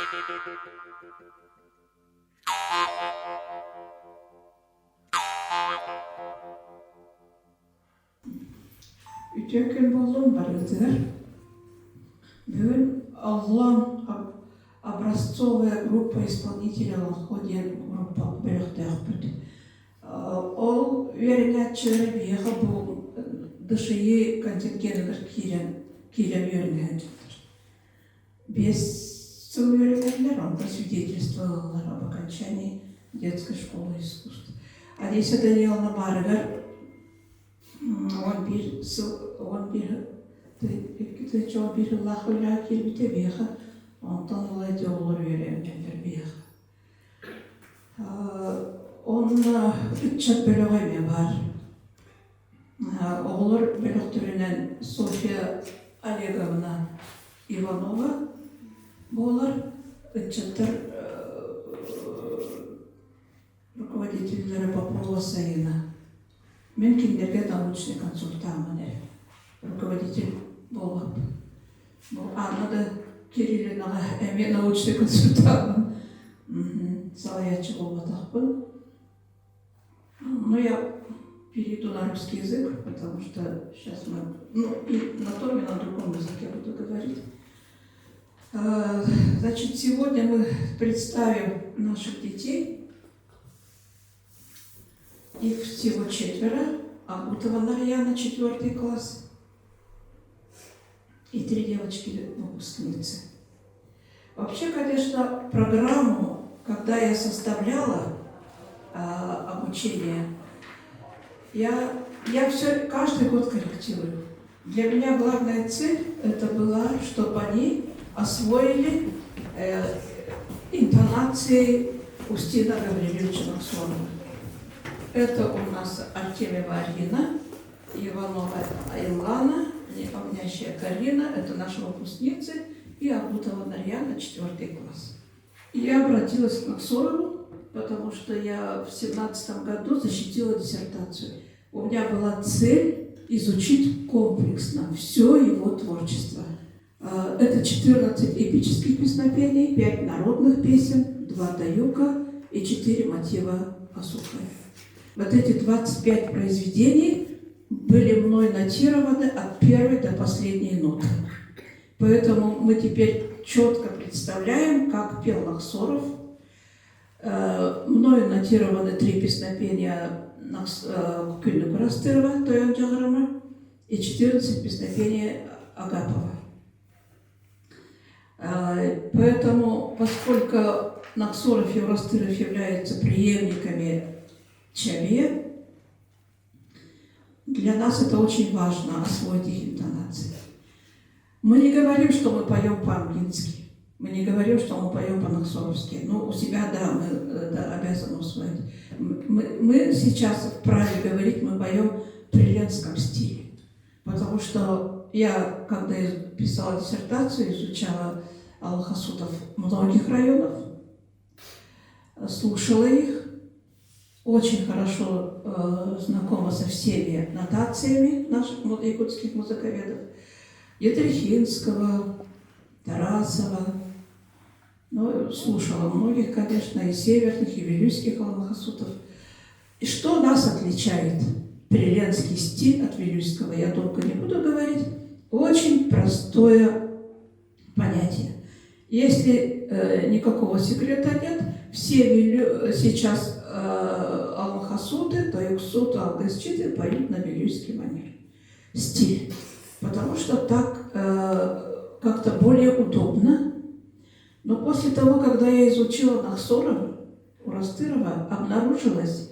Үтүө күн буоллун барыгытыгар. Бүгүн Аллан образцовая группа исполнителей Олоҥхо диэн группа бөлөхтөөхпүт. Ол үөрэнээччилэрэ биһиэхэ бу ДШИ контингеныгар киирэн киирэн үөрэнэ сылдьаллар. 5 сыл үөрэнэллэр, онтон свидетельство ылаллар об окончании детской школы искусств. Олеся Даниловна баарыгар 11 сыл, 11 2011 сыллаах үлэҕэ киирбитэ биһиэхэ, онтон ыла ити оҕолор үөрэнэллэр биһиэхэ. Онно ыччат бөлөҕө эмиэ баар. Оҕолор бөлөхтөрүнэн Софья Олеговна Иванова буолар. Ыччаттар руководителлэрэ Попова Саина. Мин кинилэргэ научный консультаммын эрэ. Руководитель буолбаппын. Бу Анна да Кириллинаҕа эмиэ научный консультаммын. Салайааччы буолбатахпын. Ну, я перейду на русский язык, потому что сейчас мы, ну, и на том, и на другом языке буду говорить. Значит, сегодня мы представим наших детей. Их всего четверо. Агутова Нарьяна, четвертый класс, и три девочки-выпускницы. Вообще, конечно, программу, когда я составляла обучение, я все каждый год корректирую. Для меня главная цель это была, чтобы они освоили интонации Устина Гавриловича Нахсорова. Это у нас Артемьева Арина, Иванова Илана, Непомнящая Карина, это наши выпускницы, и Агутова Нарьяна, четвертый класс. Я обратилась к Нахсорову, потому что я в 17-м году защитила диссертацию. У меня была цель изучить комплексно все его творчество. Это 14 эпических песнопений, 5 народных песен, 2 тойука и 4 мотива оһуохай. Вот эти 25 произведений были мной нотированы от первой до последней ноты. Поэтому мы теперь четко представляем, как пел Нахсоров. Мною нотированы три песнопения Күннүк Уурастыырова, Тойон Дьаҕарыма, и 14 песнопений Агапова. Поэтому, поскольку Нахсоров и Урастыров являются преемниками Чабье, для нас это очень важно освоить их интонации. Мы не говорим, что мы поем по-амгински. Мы не говорим, что мы поем по-нахсоровски. Но у себя, да, мы это обязаны усвоить. Мы сейчас вправе говорить, мы поем в приленском стиле. Потому что я, когда писала диссертацию, изучала олонхосутов многих районов, слушала их, очень хорошо знакома со всеми нотациями наших якутских музыковедов. Ятрихинского, Тарасова. Ну, слушала многих, конечно, и северных, и вилюйских олонхосутов. И что нас отличает? Приленский стиль от вилюйского, я долго не буду говорить. Очень простое понятие. Если никакого секрета нет, все сейчас олонхосуты, тойуксуты, алгысчыты поют на вилюйский манер. Стиль. Потому что так как-то более удобно. Но после того, когда я изучила Нахсорова, Урастырова, обнаружилось,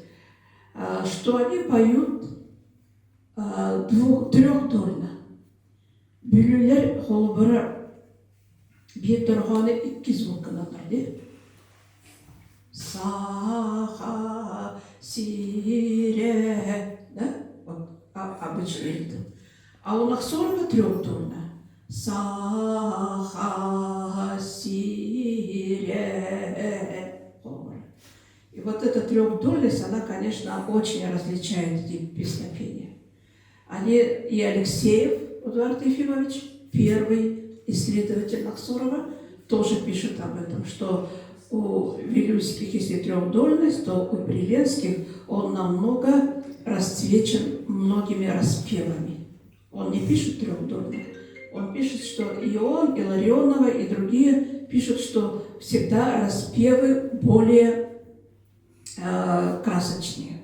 что они поют двух, трехдольно. Бүлүүлэр холобура биир дорҕоону икки звук гыналлар дии. Саха сирэ, да? Вот обычный ритм. А у Нахсорова трехдольно. Саха сирэ. И вот эта трехдольность, она, конечно, очень различает эти песнопения. Они и Алексеев Эдуард Ефимович, первый исследователь Нахсорова, тоже пишет об этом, что у Вилюйских, если трехдольность, то у Приленских он намного расцвечен многими распевами. Он не пишет трехдольно. Он пишет, что и он, и Ларионова, и другие пишут, что всегда распевы более красочнее.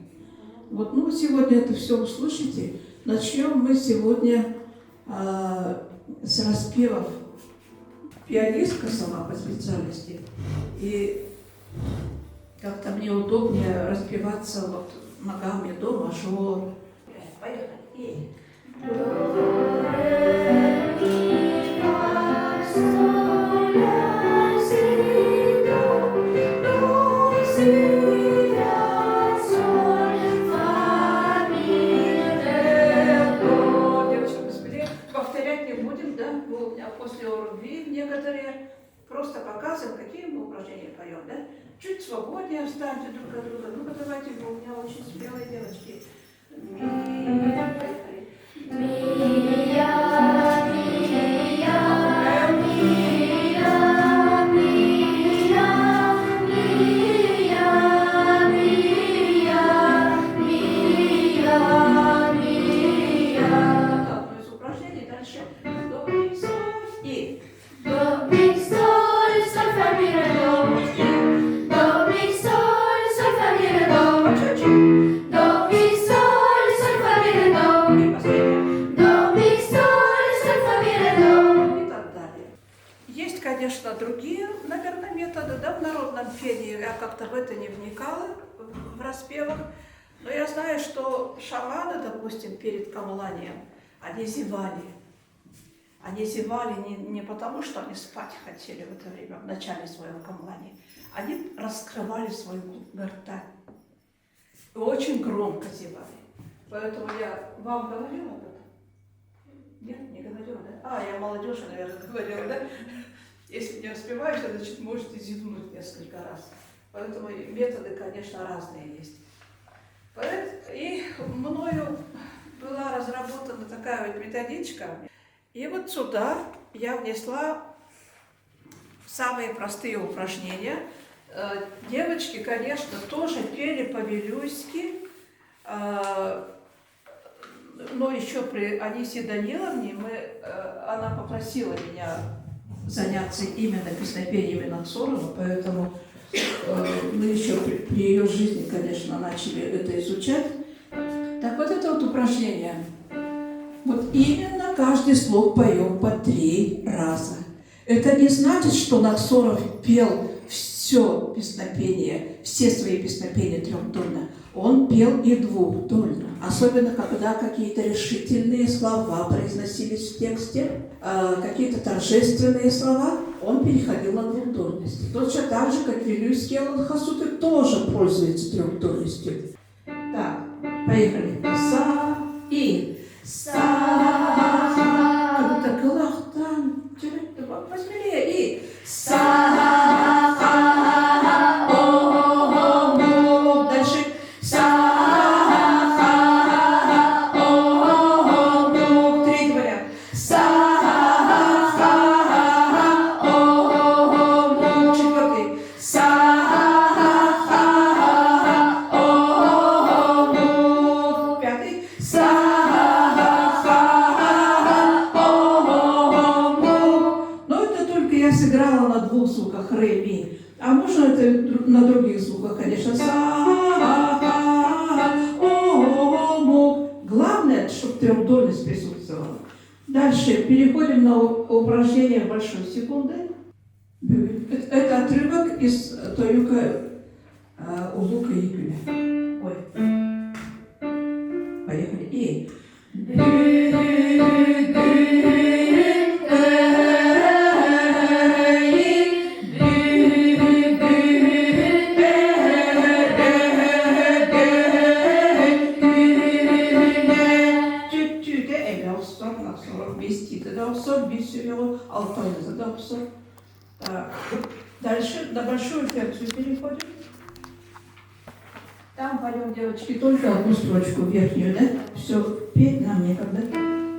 Вот, ну, сегодня это все услышите. Начнем мы сегодня с распевов. Пианистка сама по специальности. И как-то мне удобнее распеваться вот ногами до мажор. Поехали. И... До, ре, ми, фа, соль, ля, си, до, до, си, ля, соль, фа, ми, ре, до. Девочки, господи, повторять не будем, да? Вы у меня после ОРВИ некоторые. Просто показываем, какие мы упражнения поем, да? Чуть свободнее встаньте друг от друга. Ну-ка, давайте, вы у меня очень смелые девочки. Ми, поехали. Мия, мия, мия, мия, мия, мия, мия, мия. Это одно из упражнений. Дальше до, ми, соль и до, ми, соль, соль, фа, ми, ре, до. До, ми, соль, соль, фа, ми, ре, до. Чуть-чуть. До, ми, соль, соль, фа, ми, ре, до. И последнее. До, ми, соль, соль, фа, ми, ре, до. И так далее. Есть, конечно, другие, наверное, методы, да, в народном пении. Я как-то в это не вникала, в распевах. Но я знаю, что шаманы, допустим, перед камланием, они зевали. Они зевали не потому, что они спать хотели в это время, в начале своего камлания. Они раскрывали свою гортань. И очень громко зевали. Поэтому я вам говорила об этом? Нет, не говорила, да? А, я молодежи, наверное, говорила, да? Если не успеваете, значит, можете зевнуть несколько раз. Поэтому методы, конечно, разные есть. И мною была разработана такая вот методичка. И вот сюда я внесла самые простые упражнения. Девочки, конечно, тоже пели по-вилюйски, но еще при Анисе Даниловне она попросила меня заняться именно песнопениями Нахсорова, поэтому мы еще при ее жизни, конечно, начали это изучать. Так вот это вот упражнение. Вот именно каждый слог поем по 3 раза. Это не значит, что Нахсоров пел все песнопение, все свои песнопения трехдольно. Он пел и двухдольно. Особенно, когда какие-то решительные слова произносились в тексте, какие-то торжественные слова, он переходил на двухдольность. Точно так же, как вилюйские олонхосуты тоже пользуются трехдольностью. Так, поехали. Са и са. Как будто кылахтан. Посмелее. И са. Ха, о, о, о. Дальше. Са, ха, о, о, о. Третий вариант. Са, ха, о, о, о. Четвертый. Са, ха, о, о, о. Пятый. Са, ха, о, о, о. Но это только я сыграла на 2 звуках ре, ми. А можно это на других звуках, конечно. Са, ха, о, о, о. Главное, чтобы трехдольность присутствовала. Дальше переходим на упражнение большой секунды. Это отрывок из Тоюка Улука Игоря. Ой. Поехали. И. Так, дальше на большую терцию переходим. Там поем, девочки, только одну строчку верхнюю, да? Все, петь нам некогда.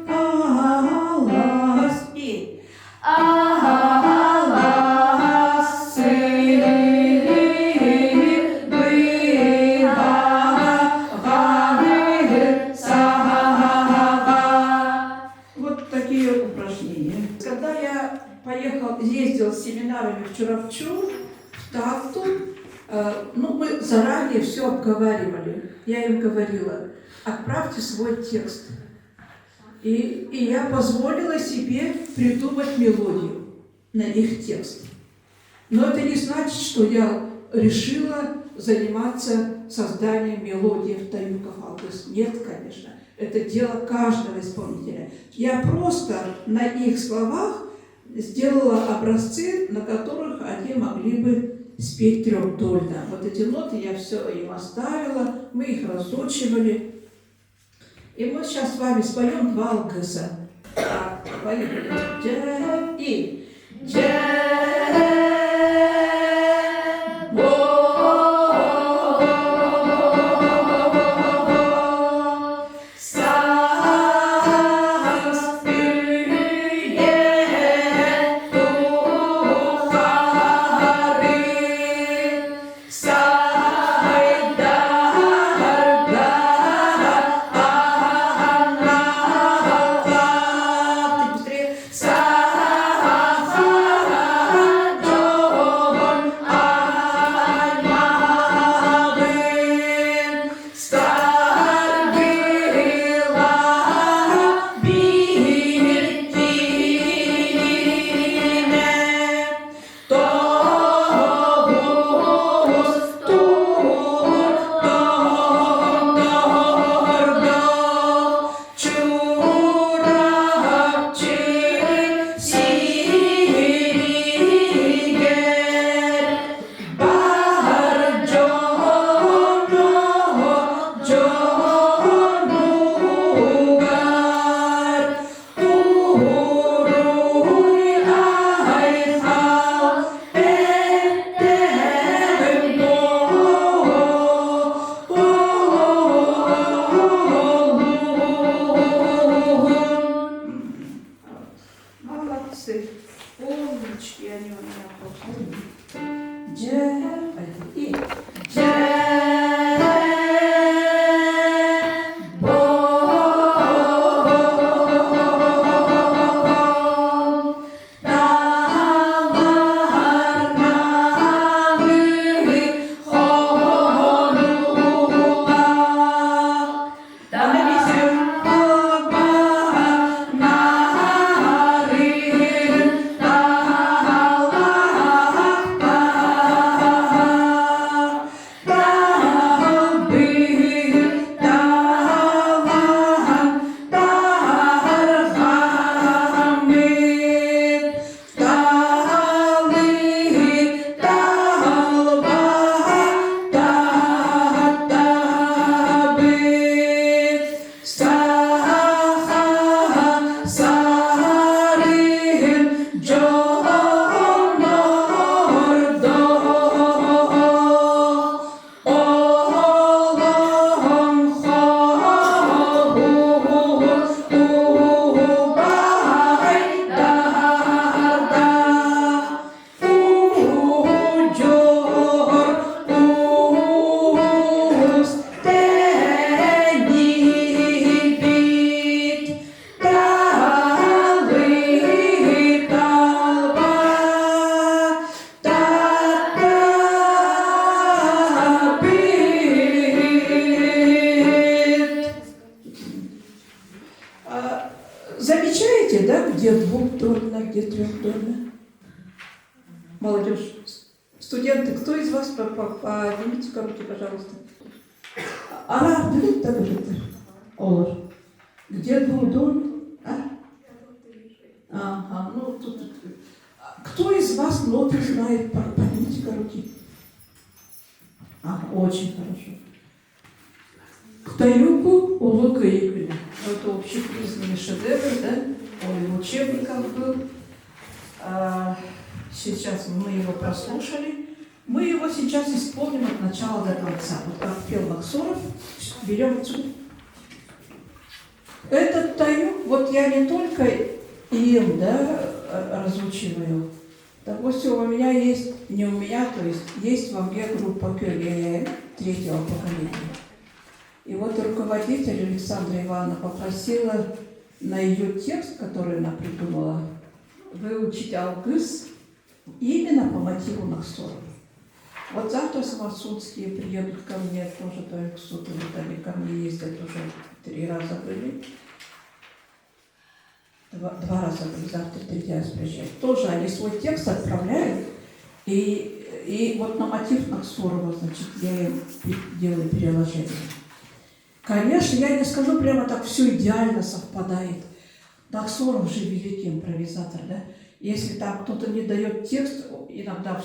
Алас и алас. семинарами в Чурапчу, в Тарту, ну, мы заранее все обговаривали. Я им говорила, отправьте свой текст. И я позволила себе придумать мелодию на их текст. Но это не значит, что я решила заниматься созданием мелодии в тойуках алгыс. Нет, конечно. Это дело каждого исполнителя. Я просто на их словах сделала образцы, на которых они могли бы спеть трехдольно. Вот эти ноты я все им оставила, мы их разучивали. И мы сейчас с вами споем два алгыса. Так, поехали. Дьэ и дьэ. Молодцы. Умнички они у меня просто. Дьэ, и дьэ. Замечаете, да, где двухдольно, где трехдольно? Молодежь, студенты, кто из вас, поднимите руки, пожалуйста. Ара, Олор. Где двухдольно? А? Ага, ну тут. Кто из вас ноты знает? Поднимите руки. А, очень хорошо. К тойуку Улуу Кыайыы күнэ. Это общепризнанный шедевр, да? Он и в учебниках был. А, сейчас мы его прослушали. Мы его сейчас исполним от начала до конца. Вот как пел Максуров, берем отсюда. Этот тойук, вот я не только им, да, разучиваю. Допустим, у меня есть, не у меня, то есть есть во мне группа Кёге третьего поколения. И вот руководитель Александра Ивановна попросила на ее текст, который она придумала, выучить алгыс. Именно по мотиву Нахсорова. Вот завтра Самарсудские приедут ко мне, тоже только суд, вот они ко мне ездят уже три раза были. Два раза были, завтра третий раз приезжают. Тоже они свой текст отправляют, и вот на мотив Нахсорова, значит, я им делаю переложение. Конечно, я не скажу прямо так, все идеально совпадает. Нахсоров же великий импровизатор, да? Если там кто-то не дает текст, иногда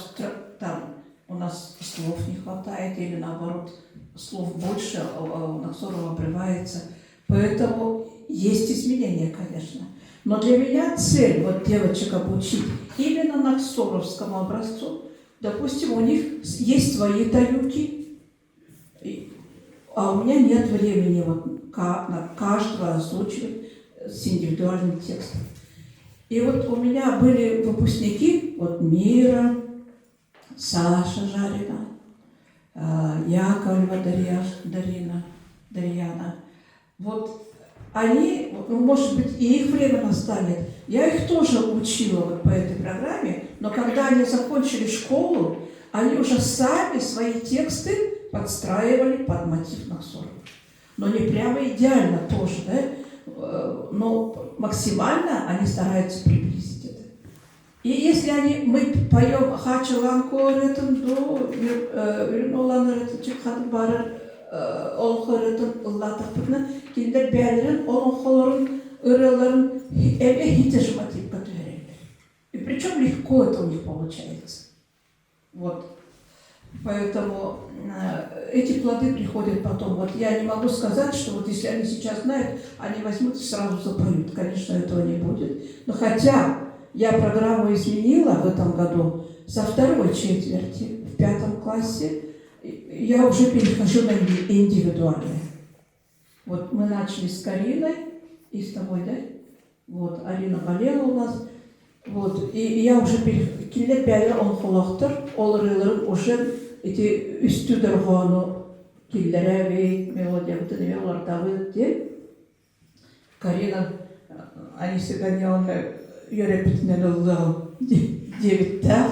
там у нас слов не хватает или наоборот слов больше, а у Нахсорова обрывается. Поэтому есть изменения, конечно. Но для меня цель вот девочек обучить именно нахсоровскому образцу. Допустим, у них есть свои таюки, а у меня нет времени вот на каждого озвучивать с индивидуальным текстом. И вот у меня были выпускники, вот Мира, Саша Жарина, Яковлева Дарья, Дарина, Дарьяна. Вот они, ну, может быть, и их время настанет. Я их тоже учила вот по этой программе, но когда они закончили школу, они уже сами свои тексты подстраивали под мотив Нахсорова. Но не прямо идеально тоже, да? Но максимально они стараются приблизить это. И если они, мы поем Хачылан ырыатын дуу, Үрүҥ Уолан ырыатын чыкхатын барар олоҥхо ырыатын ыллаатахпытына, кинилэр бэйэлэрин олоҥхолорун, ырыаларын эмиэ ити же мотивка түһэрэллэр. И причем легко это у них получается. Вот. Поэтому эти плоды приходят потом. Вот я не могу сказать, что вот если они сейчас знают, они возьмут и сразу запоют. Конечно, этого не будет. Но хотя я программу изменила в этом году со второй четверти в пятом классе, я уже перехожу на индивидуальное. Вот мы начали с Кариной и с тобой, да? Вот, Арина болела у нас. Вот, и я уже кинилэр бэйэлэрэ олоҥхолоохтор, ол ырыаларын уже ити үстүү дорҕоону киллэрэбит, мелодиябытын эмиэ уларытабыт диэн. Карина Анисия Даниловна үөрэппитинэн ыллыаҕым диэбиттээх.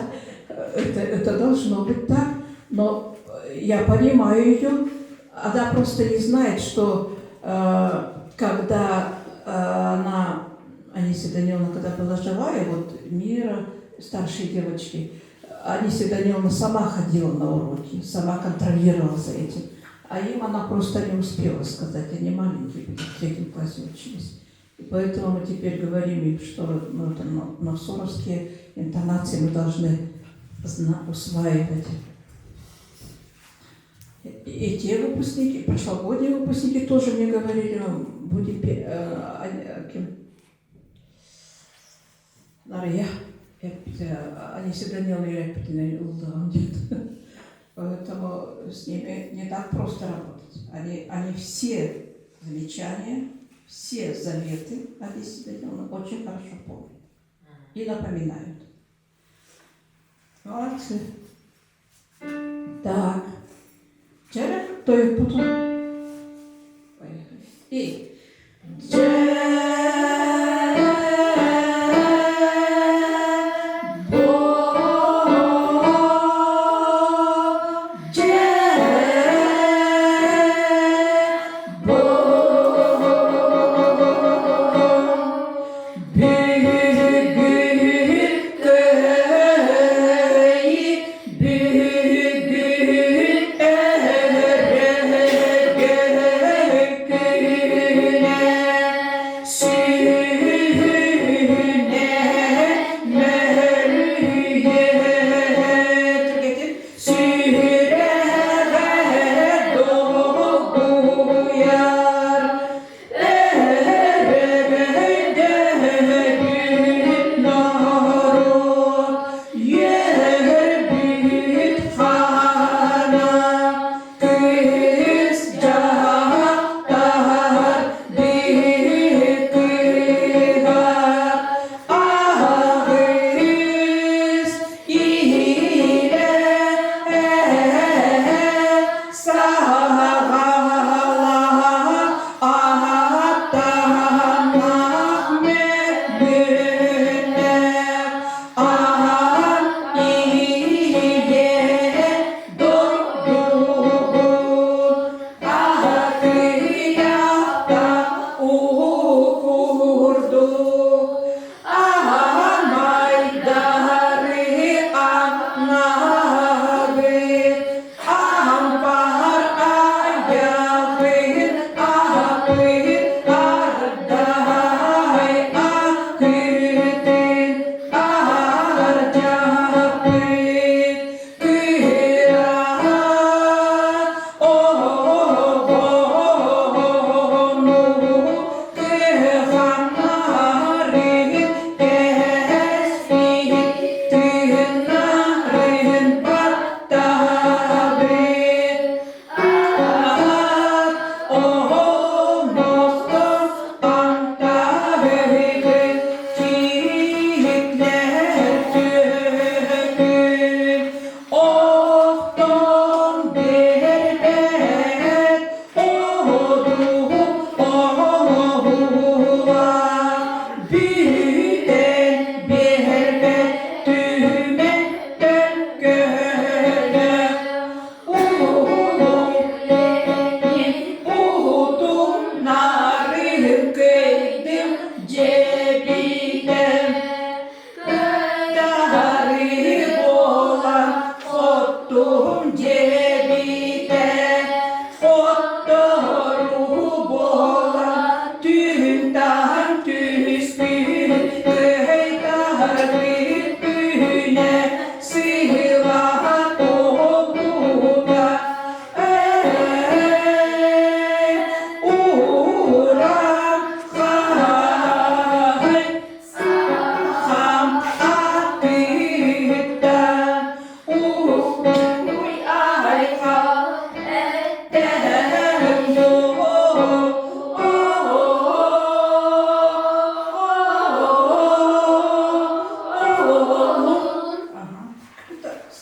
Это должно быть так, но я понимаю ее. Она просто не знает, что когда она, Анисия Даниловна, когда была живая, вот Мира, старшие девочки, Анисия Даниловна сама ходила на уроки, сама контролировала за этим. А им она просто не успела сказать, они маленькие были, в третьем классе учились. И поэтому мы теперь говорим им, что ну, это нахсоровские интонации мы должны усваивать. И те выпускники, прошлогодние выпускники тоже мне говорили, будем ким Нария, Анисия Даниловна үөрэппитинэн ыллыаҕым диэн. Поэтому с ними не так просто работать. Они все замечания, все заветы Анисии Даниловны очень хорошо помнят и напоминают. Молодцы. Так. Чэ, тойукпутун. Поехали. И. Чэ, бо, чэ, бо, Бүгүн кыайыы, бүгүн эрэл.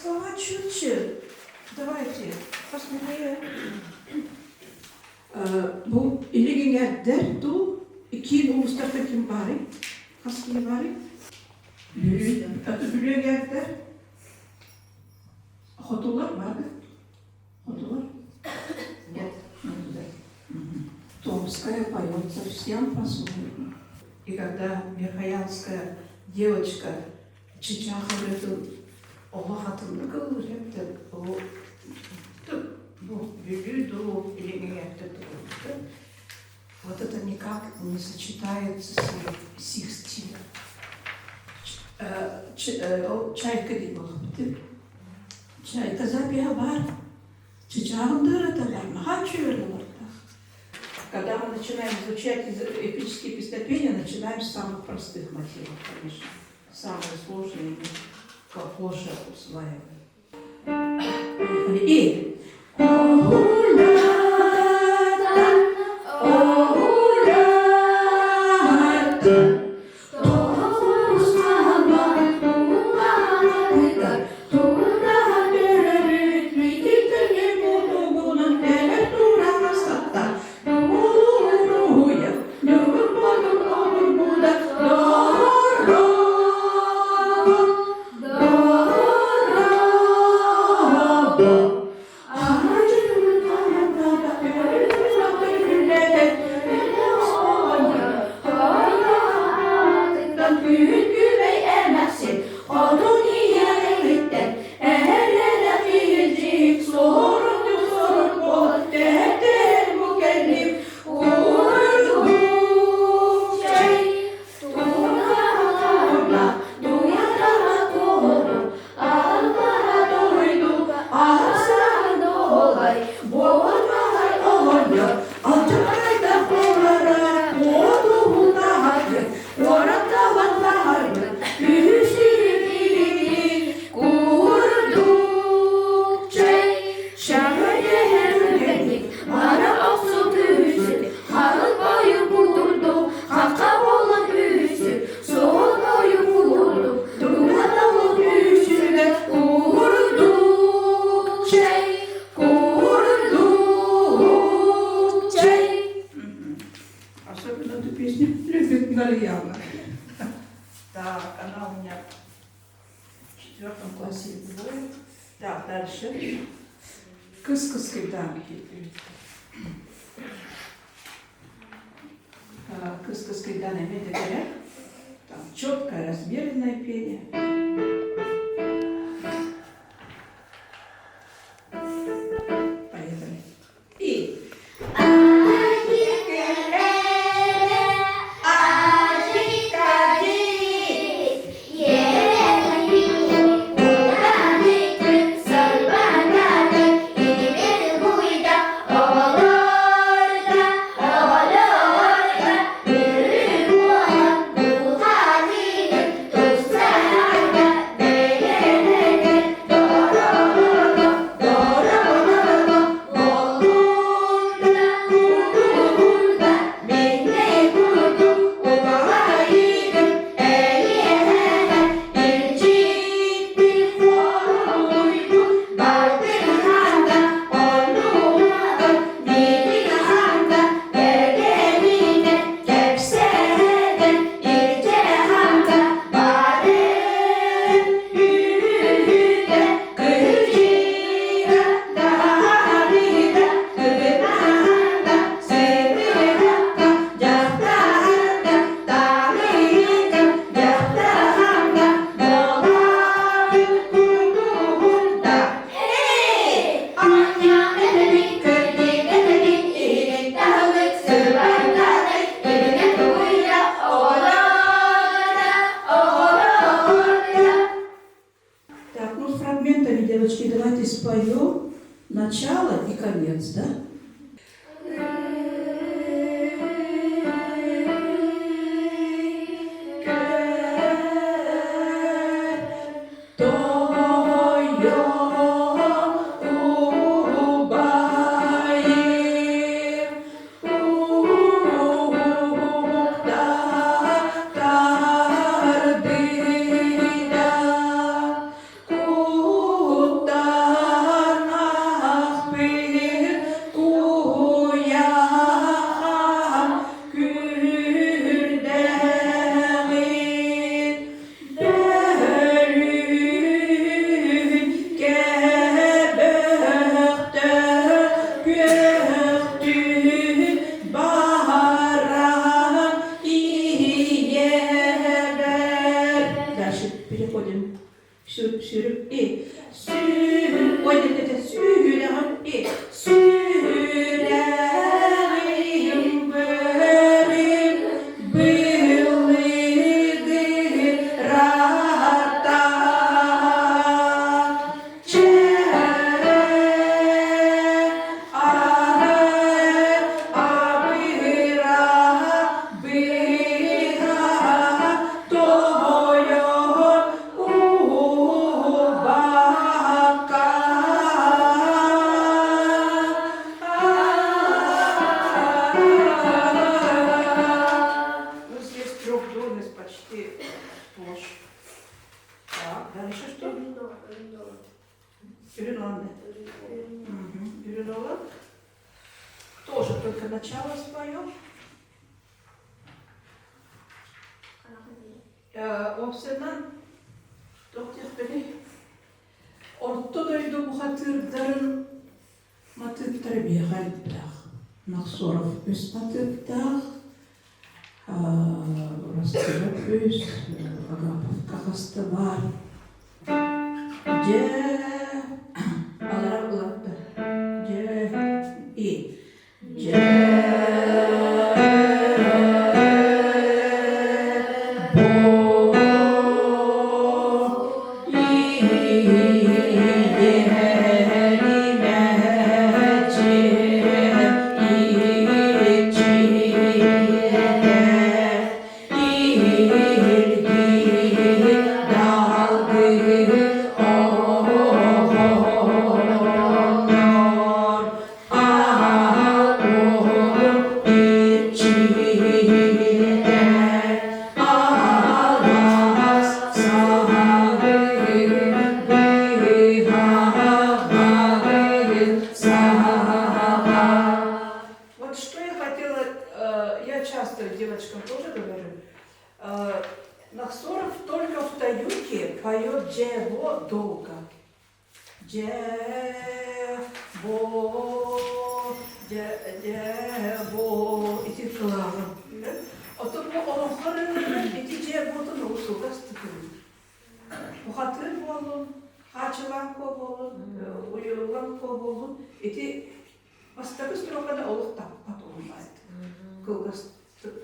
Слова четче. Давайте, посмелее. Бу илигиҥэрдэр дуу, киин улуустарга ким баарый? Хас киһи баарый? Бүлүү эҥээрдэр. Хотулар баар Хотулар? Нет. Томская поет совсем по-своему. И когда Верхоянская девочка чычаах ырыатын олох атыннык ыллыыр эбитэ ол бу Бүлүү дуу илиҥҥээттэ дуу вот это никак не сочетается с их стилем. Ол чайка дии буолбут. Чайка запиһа баар. Чычааҕын да ырыата баар, наһаа үчүгэй ырыалардаах. Когда мы начинаем изучать эпические песнопения, начинаем с самых простых мотивов, конечно. Самые сложные мы попозже усваиваем. И Особенно эту песню любит Марьяна. Так, она у меня в четвертом классе будет. Так, дальше. Кыс-кыскайдаан. Кыс-кыскайдаан эмиэ дэтэрэ. Там четкое размеренное пение. Поехали. И Так, ну фрагментами, девочки, давайте споем начало и конец, да? Үрүн уонна. Үрүн уолан. Тоже только начало споем. Уопсайынан туох диэхпиний? Орто дойду бухатыырдарын матыыптара биһиэхэ элбэх. Нахсоров үс матыыптаах, Ростилов үс, Агаповка хаста баар. Дьэ, алара улатта. Дьэ, и. Дьэ, бу, Вот что я хотела, я часто девочкам тоже говорю, Нахсоров только в Таюке поет джебо долго. Дьэ, бо, дьэ, дьэ, бо, ити кылааҕын. Оттон бу олоҥхо ити дьэ буотун олус угастык Бухатыыр буоллун, хаачылаан куо буоллун, уйуллан куо буоллун, ити бастакы строканы олох таппат уһуннаайт. Кылгастык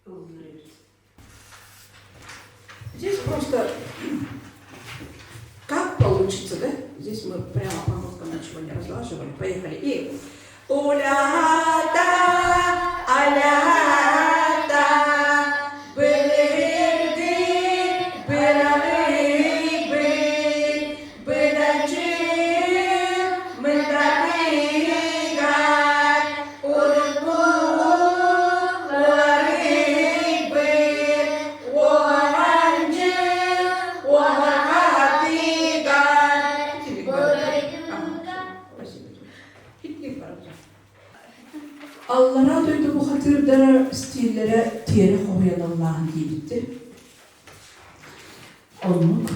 ыллыыр эбит. Здесь просто как получится, да? Здесь мы прямо по ноткам ничего не разлаживали. Поехали. И Улята, алята, былырды, быралыйбыт, быдачы, мындатыгар, урукку уларыйбыт, уоланчы, уолахатыгар. Аллараа дойду бухатыырдара стиллэрэ тиэрэ хоһуйан ыллааһын диэбиттэр. Оннук.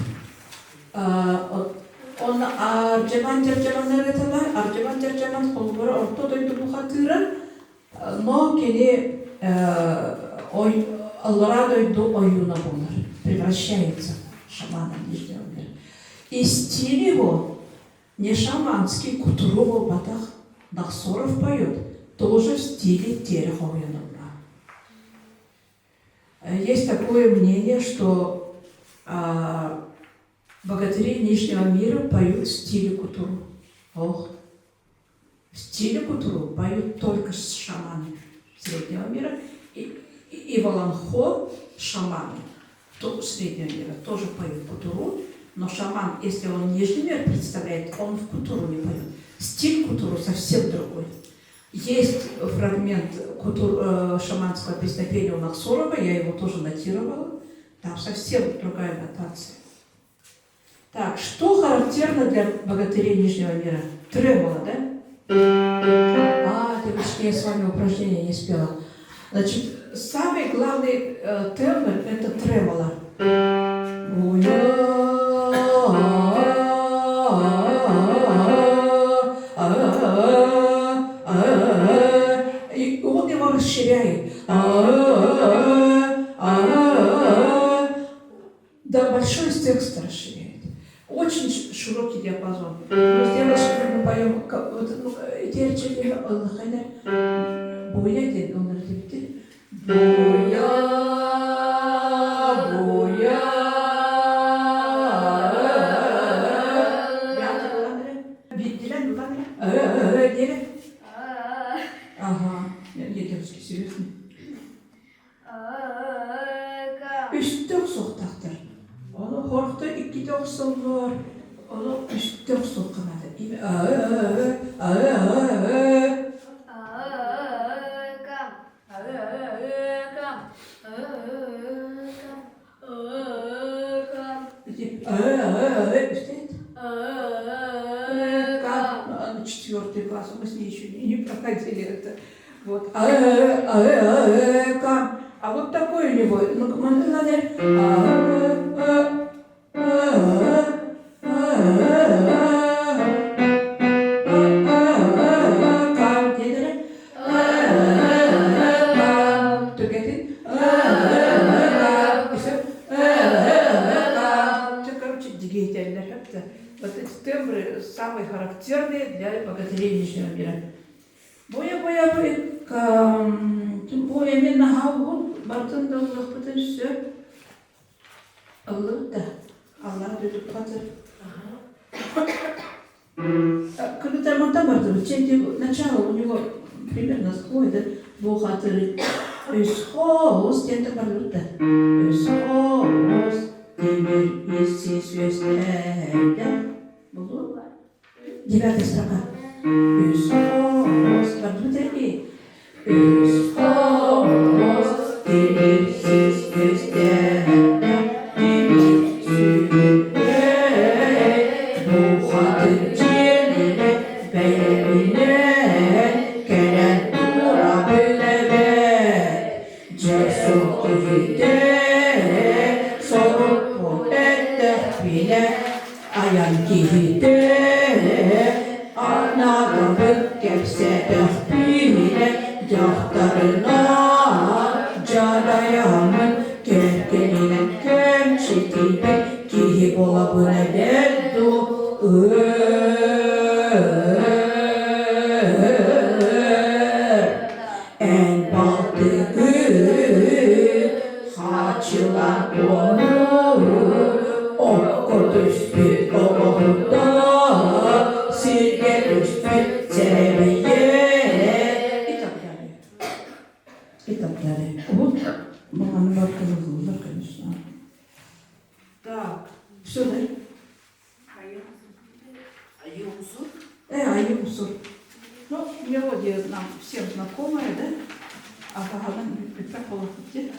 Онно Ардьаман Дьардьаманнар этэлэр. Ардьаман Дьардьаман холобура орто дойду бухатыыра, но кини аллараа дойду ойууна буолар, превращается шаманом нижнего мира. И стиль его не шаманский кутуру буолбатах, Нахсоров поет тоже в стиле Терехова. Есть такое мнение, что богатыри Нижнего мира поют в стиле кутуру. Ох, в стиле кутуру поют только шаманы Среднего мира и Валанхо шаманы то, Среднего мира тоже поют кутуру, но шаман, если он Нижний мир представляет, он в кутуру не поет. Стиль кутуру совсем другой. Есть фрагмент кутур, шаманского песнопения у Нахсорова, я его тоже нотировала. Там совсем другая нотация. Так, что характерно для богатырей Нижнего мира? Тремоло, да? А, девочки, я с вами упражнение не спела. Значит, самый главный тембр – это тремоло. И он его расширяет. Да, большой текст расширяет. Очень широкий диапазон. Но с девочками мы поем, вот, ну, Буя диэн оннор этибит. Буя, буя. Биирдилэн булан эрэ. Диэри. Ага. Я девочки, серьезно. Үстэ охсуохтаахтар. Ону хорохто иккитэ охсоллор, ону үстэ охсуохха наада. на четвертый класс, мы с ней еще не проходили это. Вот. А, э, а, э, а, э, к. А вот такой у него. Ну, надо. А, э, а, Вот эти тембры самые характерные для богатырей Нижнего мира. Боя-боя боя мен наһаа бартын да ыллахпытын сөп. Ыллыбыт да, аллара дойдуппатыр. Когда мантан бардыбыт, чем начало у него примерно сходит, да, бухатыры. Өс-хоос диэн бардыбыт да. Өс-хоос тимир исси сүөстэрдэ. Булу. Девятая строка. Өс-хоос бардыбыт эрги. Өс-хоос тимир сис сүөстэрдэ. Тимир сүрэй бухатыр дьиэлэрэ бэйэбинэн кэлэн турабын эбээт. Дьэ суох киһитэ сорукпун эттэхпинэ айан киһитэ анаабыт кэпсээтэхпинэ дьахтарынан дьадайаммын кэргэнинэн кэмчитийбит киһи буолабын эбээт дуу Эн балтыгын хаачылаан ону окко түспүт оҕоһута сиргэ түспүт сэрэбийэ и так далее. И так далее. Вот маманы бартылылар, конечно. Так, все, да? Айы усур? Айы усур. Ну, мелодия нам всем знакомая, да? А хаһан бүппэт буолуохпут дии.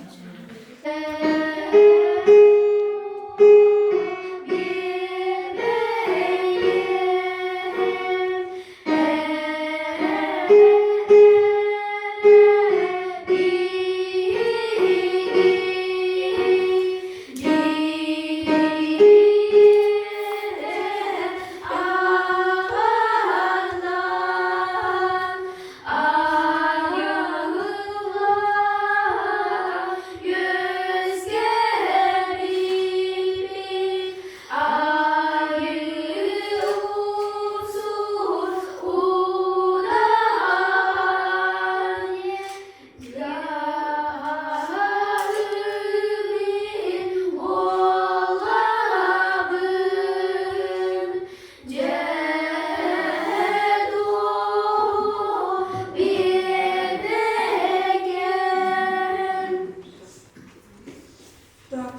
Так,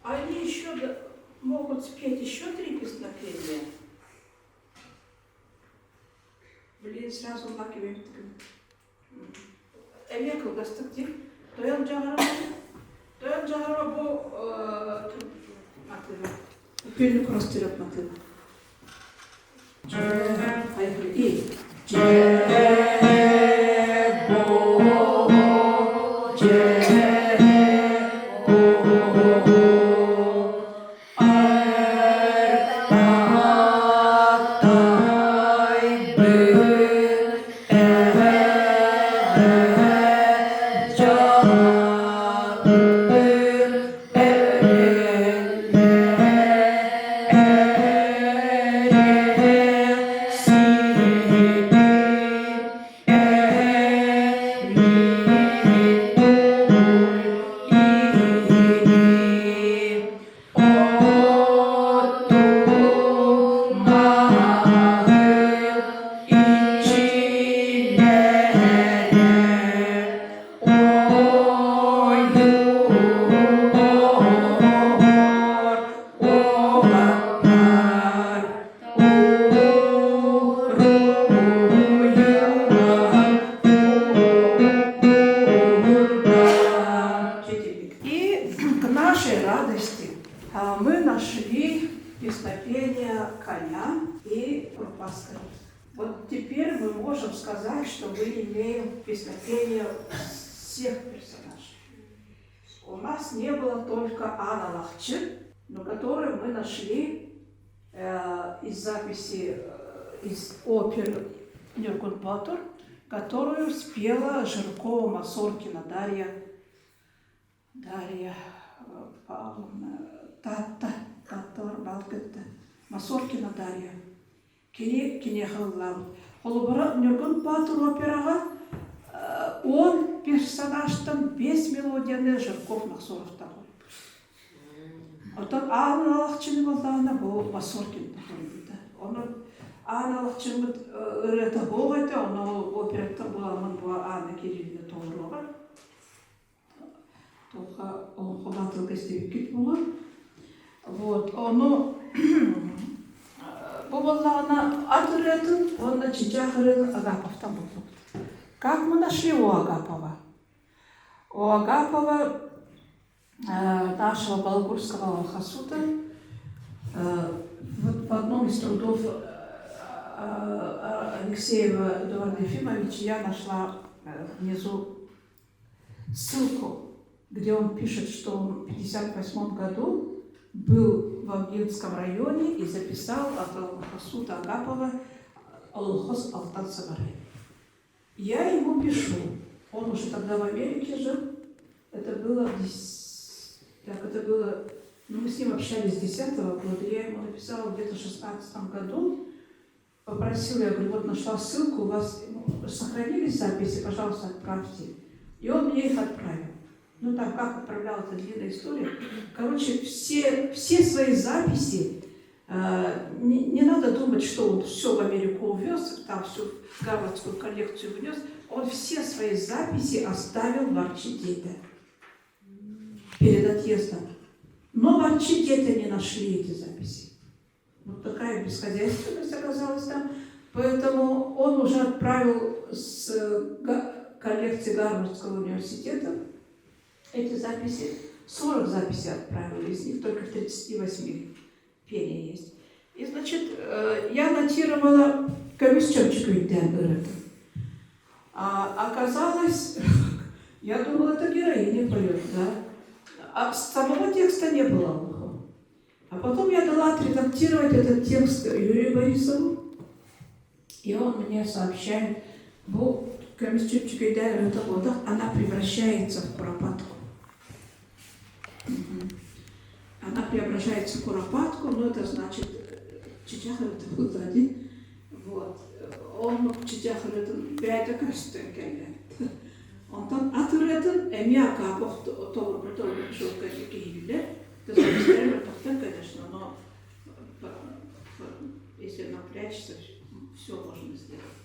они еще могут спеть еще три песнопения. Блин, сразу лаки Эмиэ кылгастык дии. Тойон Дьаҕарама Тойон Дьаҕарама бу матыыба. Күннүк Ростыров матыыба. Поехали. И. Это коня и Курпаска. Вот теперь мы можем сказать, что мы имеем песнопение всех персонажей. У нас не было только Анна Лахчи, но которую мы нашли из записи из оперы Нюргун Батор, которую спела Жиркова Масоркина Дарья, Дарья Павловна, Татта, Татталар Балгытта, Масоркина Дарья. Кини киниэхэ ыллаабыт. Холобура, Ньургун Баатыр операҕа он персонажтан биэс мелодияны Жирков Махсоровтан хоруйбут. Оттон Аан Алахчыны буоллаҕына бу Масоркин хоруйбута. Онон Аан Алахчыммыт ырыата суох этэ, ону операттан буламмын бу Анна Кириллина толоруоҕа. Туохха олоҥхо баатылга истибиккит буолуо. Вот, ону бу буоллаҕына ат ырыатын уонна чычаах ырыатын Агаповтан буллубут. Как мы нашли у Агапова? У Агапова нашего Балгурского Хасута вот в одном из трудов Алексеева Эдуарда Ефимовича я нашла внизу ссылку, где он пишет, что он в 1958 году был в Амгинском районе и записал от Алхасута Агапова Олхос Алтан Сабарай. Я ему пишу. Он уже тогда в Америке жил. Это было, так, это было, ну, мы с ним общались с 10 года, я ему написала где-то в 16 году, попросила, я говорю, вот нашла ссылку, у вас сохранились записи, пожалуйста, отправьте. И он мне их отправил. Ну там как отправлял, это длинная история. Короче, все свои записи, не надо думать, что он все в Америку увез, там всю гарвардскую коллекцию внес. Он все свои записи оставил в Арчи-Дете перед отъездом. Но в Арчи-Дете не нашли эти записи. Вот такая бесхозяйственность оказалась там. Поэтому он уже отправил с коллекции Гарвардского университета эти записи. 40 записей отправил, из них только в 38 пение есть. И, значит, я нотировала көмүс чөмчөк ырыатын. А оказалось, я думала, это героиня поет, да? А самого текста не было в ухо. А потом я дала отредактировать этот текст Юрию Борисову, и он мне сообщает, бу көмүс чөмчөк ырыата буолбатах, она превращается в куропатку. Она преображается в куропатку, но это значит, чычаах ырыата дии. Вот. Ол чычаах ырыатын бэйэтэ көстөн кэллэ. Онтон ат ырыатын эмиэ Агапов толорбут киһилэр. Записали конечно, но если напрячься, все можно сделать.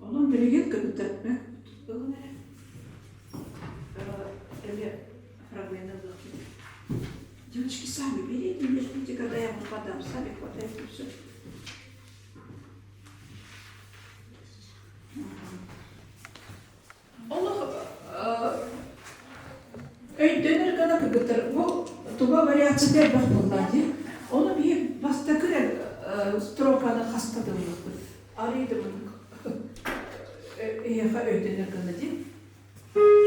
Онон билигин кыбытарбы эмиэ фрагменты. Девочки, сами берите, не ждите, когда я вам подам. Сами хватайте все. Олох өйдөнөр гына кыргыттар бу туга вариация элбэх буолла дии. Ону биһи бастакы строканы хаста да ылыахпыт. Арыйдыбын эһиэхэ өйдөнөр гына дии.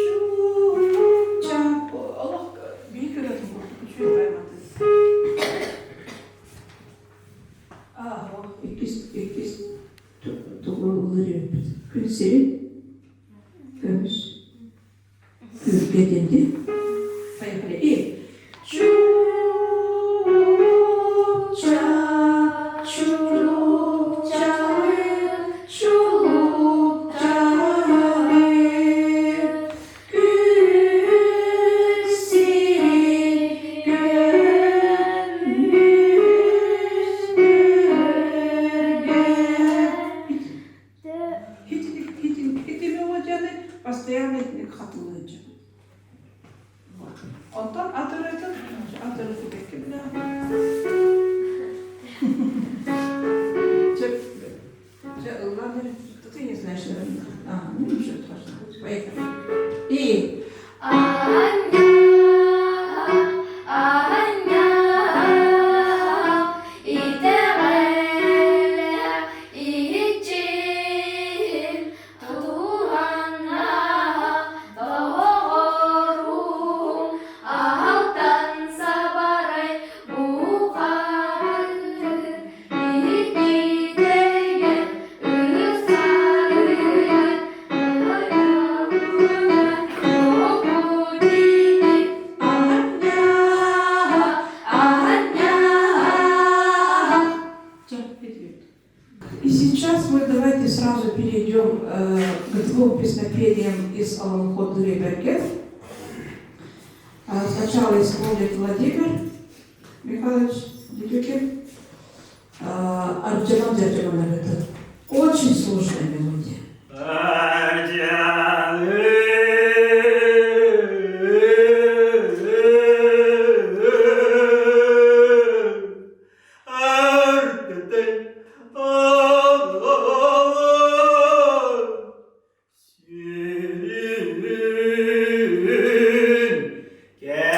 Чуп-чап олох биһи көрөтүн курдук үчүгэй байматы. Аа, иккис иккис тугу ыллыыр эбиппит. Күн сирин көмүс күргэ диэн дии. Поехали. И Чуп-чап, чуп-чары, чуп-чары, күн сирин көмүс күргэ. Ити мелодияны постоянно хатылыыр дьон. Онтон ат ырыатын, ат ырыаты бэккэ билэҕин. Чэ, ыллаан эрэ. Ты не знаешь, наверное. Ага, ну ничего страшного. Поехали. И... Аня, Аня, итэҕэл. И сейчас мы давайте сразу перейдем к двум песнопениям из Олонхо Дуриберген. Сначала исполнит Владимир Михайлович Дедюкин. Арджаман Дядяман это очень сложная мелодия.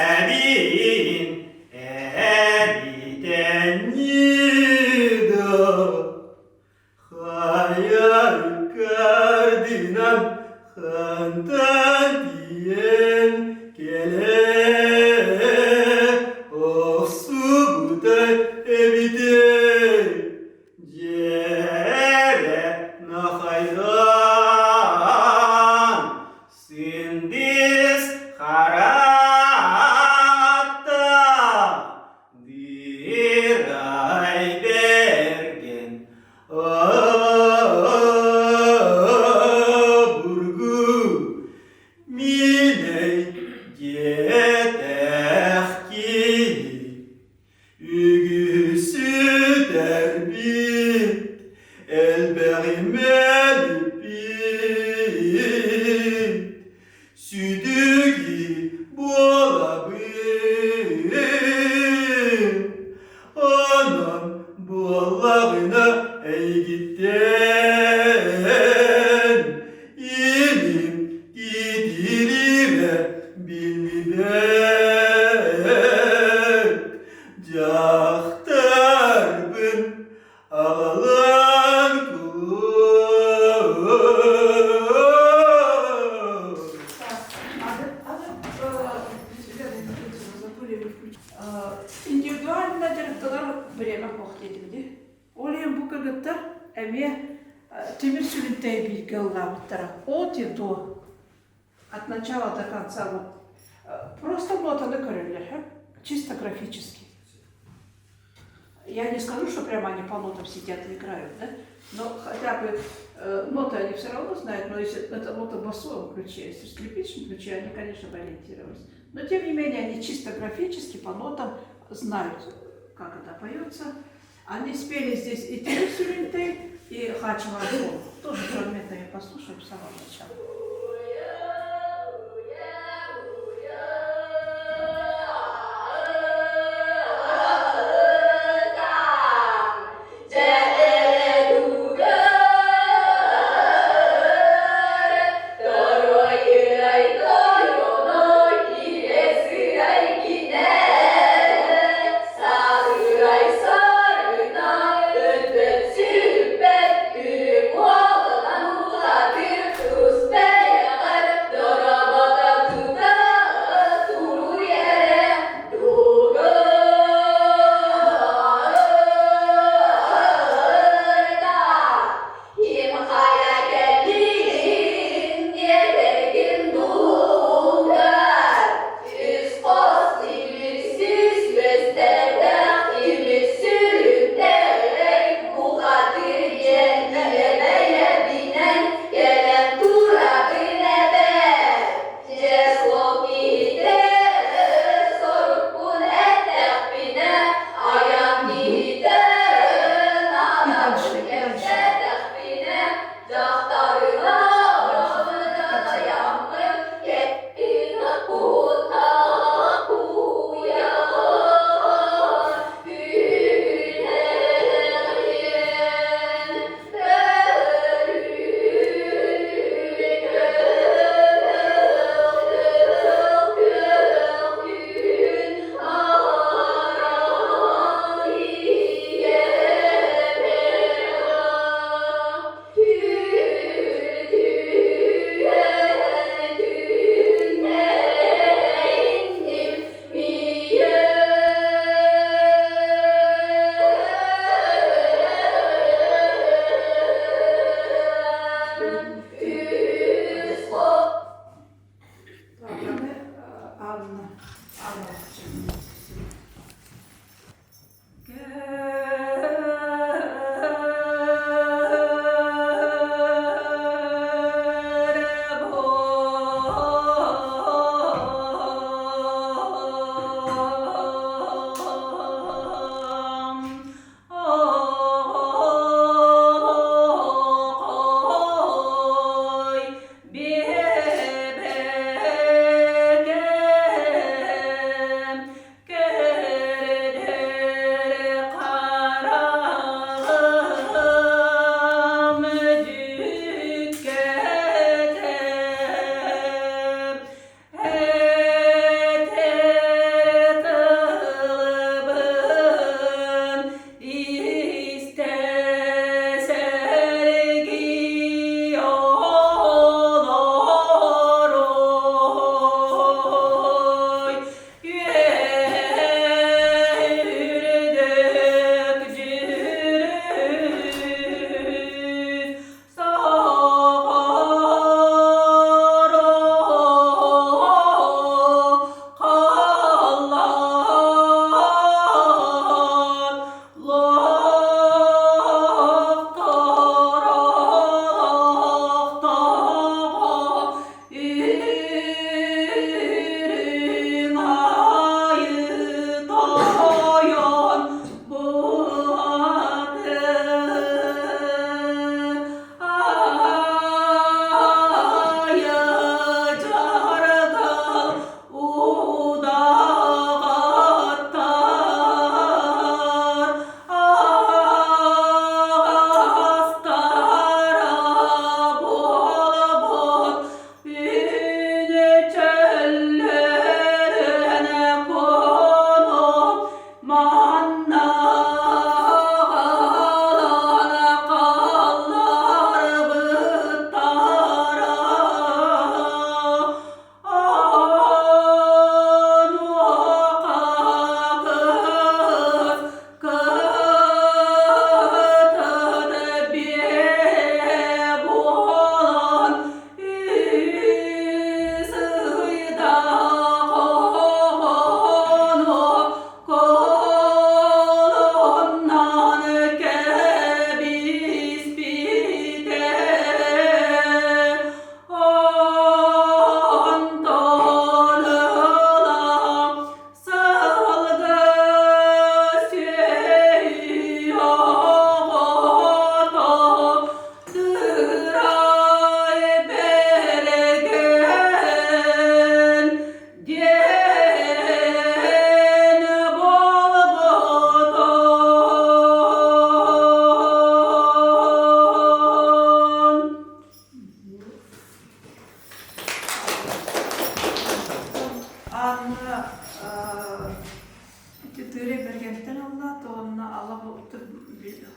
Кэбиин эбитэнида хайа кардынан хантан тиийэн кэлэ охсубута эбитэ дьиэрэ нахайдаан Сындыс хараатта дырай берген обургу миней диэтэх киһи Үгүсүтэрбит, элбэҕи мэлиппит, сүдүги буолабын. Онон буоллаҕына эйигиттэн илим итирирэ биллибэт. Дьахтарбын аҕалан Индивидуально дьарыктанар время суох диэтим дии. Ол иһин бу кыргыттар эмиэ тимир сүлүнтэй бииргэ ыллаабыттара. От и до. От начала до конца вот просто нотаны көрөллөр, чисто графически. Я не скажу, что прямо они по нотам сидят и играют, да? Но хотя бы ноты они все равно знают, но если это нота в басовом ключе, если в скрипичном ключе, они, конечно, бы ориентировались. Но тем не менее они чисто графически по нотам знают, как это поется. Они спели здесь и Тирсюринты, и Хачмарху. Тоже фрагментами послушаем с самого начала. Өлбөт сүппэт, үрүҥ уолунан улатыр туспэт.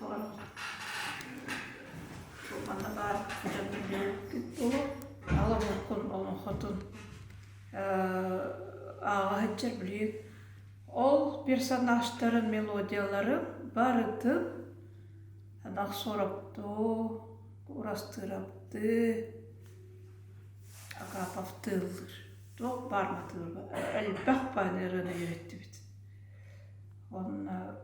баҕарабын. Бу манна баар дьон билбэккит буолуо. Ала Булкун олоҥхотун ааҕа сылдьар билигин ол персонажтарын мелодияларын барытын Нахсороптуу, Урастыраптыы, Агаповтыыллар. Туох баар матыыба элбэх баанньарыны үөрэттибит. Онно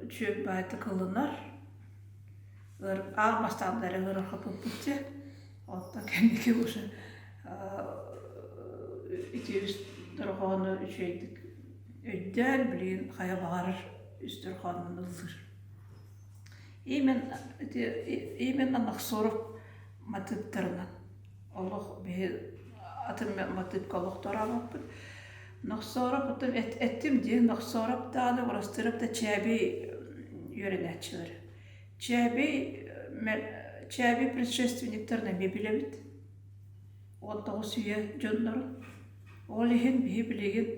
үчүгэй баайдык ылынар, аан бастаан да эрэ ыарырҕаппыппыт дьэ. Оттон кэнники уже ити үс дорҕоону үчүгэйдик өйдөөн, билигин хайа баҕарар үс дорҕоонун ыллыыр. Именно ити именно Нахсоров матыыптарынан олох биһи атын матыыпка олохторообуппут. Нохсоороп оттон эттим дии, Нохсоороп даҕаны, Урастыырап да Чээбий үөрэнээччилэр. Чээбий Чээбий предшественниктарын эмиэ билэбит. 19 үйэ дьоннорун. Ол иһин биһи билигин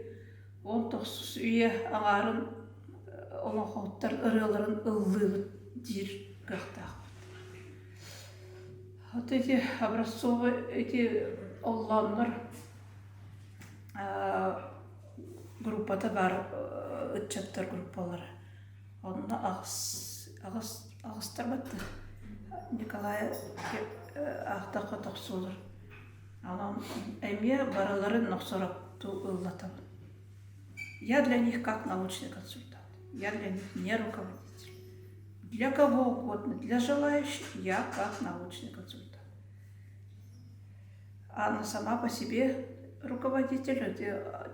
19 үйэ аҥаарын олоҥхоһуттар ырыаларын ыллыыбыт диир кыахтаахпыт. Вот эти образцовые, эти оллооннор группата баар ыччаттар группалара. Онно аҕыс, аҕыс, аҕыстар батта. Николай аахтахха тохсуулар. Онон эмиэ барыларын нохсороптуу ыллатабын. Я для них как научный консультант. Я для них не руководитель. Для кого угодно, для желающих я как научный консультант. Анна сама по себе руководитель,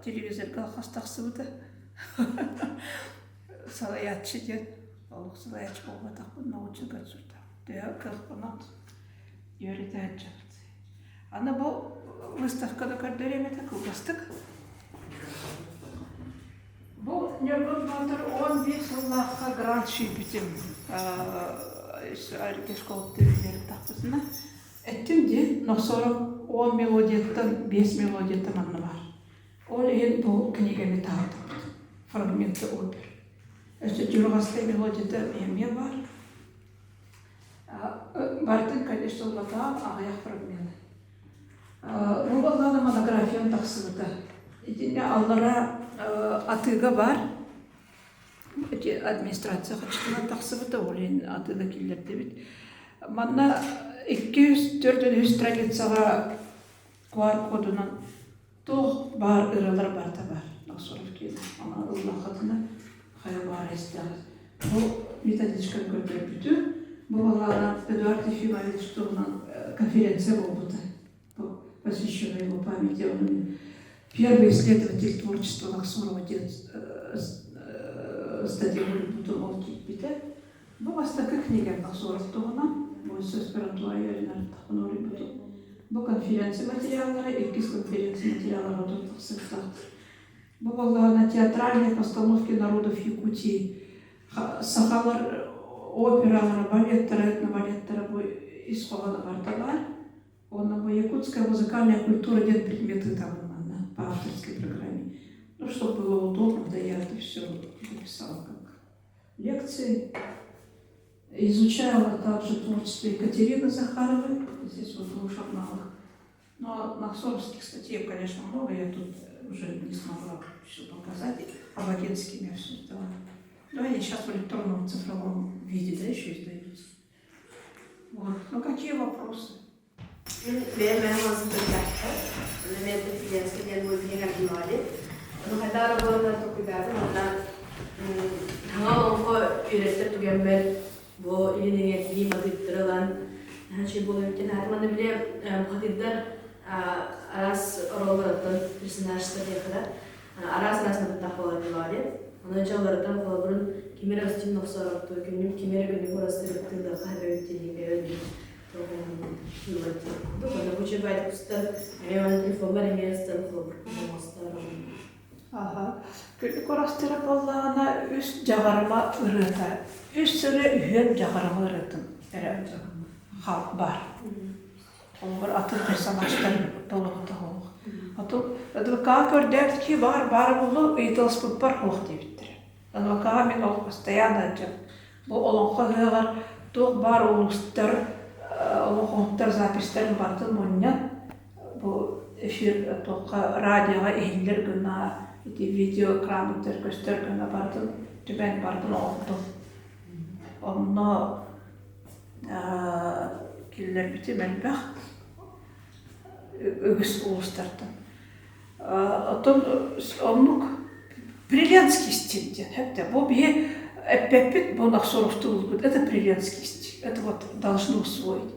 телевизорга хас тахсыбыта. Салайааччы диэн, олох салайааччы буолбатахпын, научный консультант. Төһө кыахпынан үөрэтээччибит. Аны бу выставканы көрдөрүөм этэ кылгастык. Бу Ньургун Боотур 11 сыллаахха грант сүүйбүтүм школаттан үөрэттэхпитинэ. Эттим дии, Нохсоров 10 мелодияттан 5 мелодията манна баар. Ол иһин бу кинигэни таһаардыбыт. Фрагменты опер. Өссө Дьурҕастай мелодията эмиэ баар. Барытын, конечно, ыллатаҕым аҕыйах фрагмены. Бу баллаана монографиям тахсыбыта. Итиннэ аллара атыыга баар. Ити администрация хаччытынан тахсыбыта, ол иһин атыыга киллэрдибит. Манна 243 страницаҕа QR-кодунан Туох баар ырыалар барыта баар. Носоров киэнэ. Аны ыллаххытына хайа баар истэҕит. Бу методичканы көрдөрбүтүм. Бу балаҕана Эдуард Ефимович туһунан конференция буолбута. Бу посвященная его памяти. Он первый исследователь творчества Нахсорова диэн статья буолбутун ол киирбитэ. Бу бастакы кинигэм Нахсоров туһунан. Бу аспирантура үөрэнэр уруйбутум. Бу конференция материаллара, иккис конференция материаллара тахсыбыттаахтар. Бу буоллаҕына театральные постановки народов Якутии сахалар опералара, балеттара, этнобалеттара бу ис хоһооно барыта баар. Уонна бу якутская музыкальная культура диэн предмет ыытабын манна по авторской программе. Ну, чтобы было удобно, да я это все написала как лекции. Изучала также творчество Екатерины Захаровой, здесь вот в журналах. Но нахсоровских статей, конечно, много, я тут уже не смогла все показать. Абагинскими я все сдала. Но они сейчас в электронном цифровом виде, да, еще издаются. Вот. Ну, какие вопросы? Мин бэйэм мас бырдахтар, онно эмиэ диэн музейга аргыылаабыт. Ону хайдах эрэ буоланнар толкуйдаатым уонна саҥа олоҥхо үөрэттэр түгэммэр бу илин эҥэрдии матыыптары ылан наһаа үчүгэй буолуо эбит диэн аатым. Аны били бухатыырдар араас оруолларыттан персонажтар диэххэ да араас-араас матыыптаах буолар диэн. Онон дьалларыттан холобурун кими эрэ Устин Нохсоороптуу, күннүм кими эрэ күннүк Урастыырыптыыллахха эбэбит диэн бэйэбин Күлүк оростура буоллаҕына үс дьаҕарыма ырыата, үс ырыа үһүөн дьаҕарыма ырыатын эрэ баар. Холобур, атын персонажтар толорута суох. Оту ДВК көрдөөбүт киһи баар баар буолуо ыйыталаспыппар суох диэбиттэрэ. ДВК мин ол постоянно дьон. Бу олоҥхо ыһыаҕар туох баар улуустар олоҥхоһуттар записьтарын барытын мунньан бу эфир туохха радиоҕа иһиллэр гына ити видео экраныттар көстөр гына барытын түмэн барытын оҥордум. Онно киллэрбитим элбэх үгүс улуустартан. Оттон оннук Приленский стиль диэн эптэ. Бу биһи эппэппит бу Нахсоровтуулбут это Приленский стиль. Это вот должны усвоить.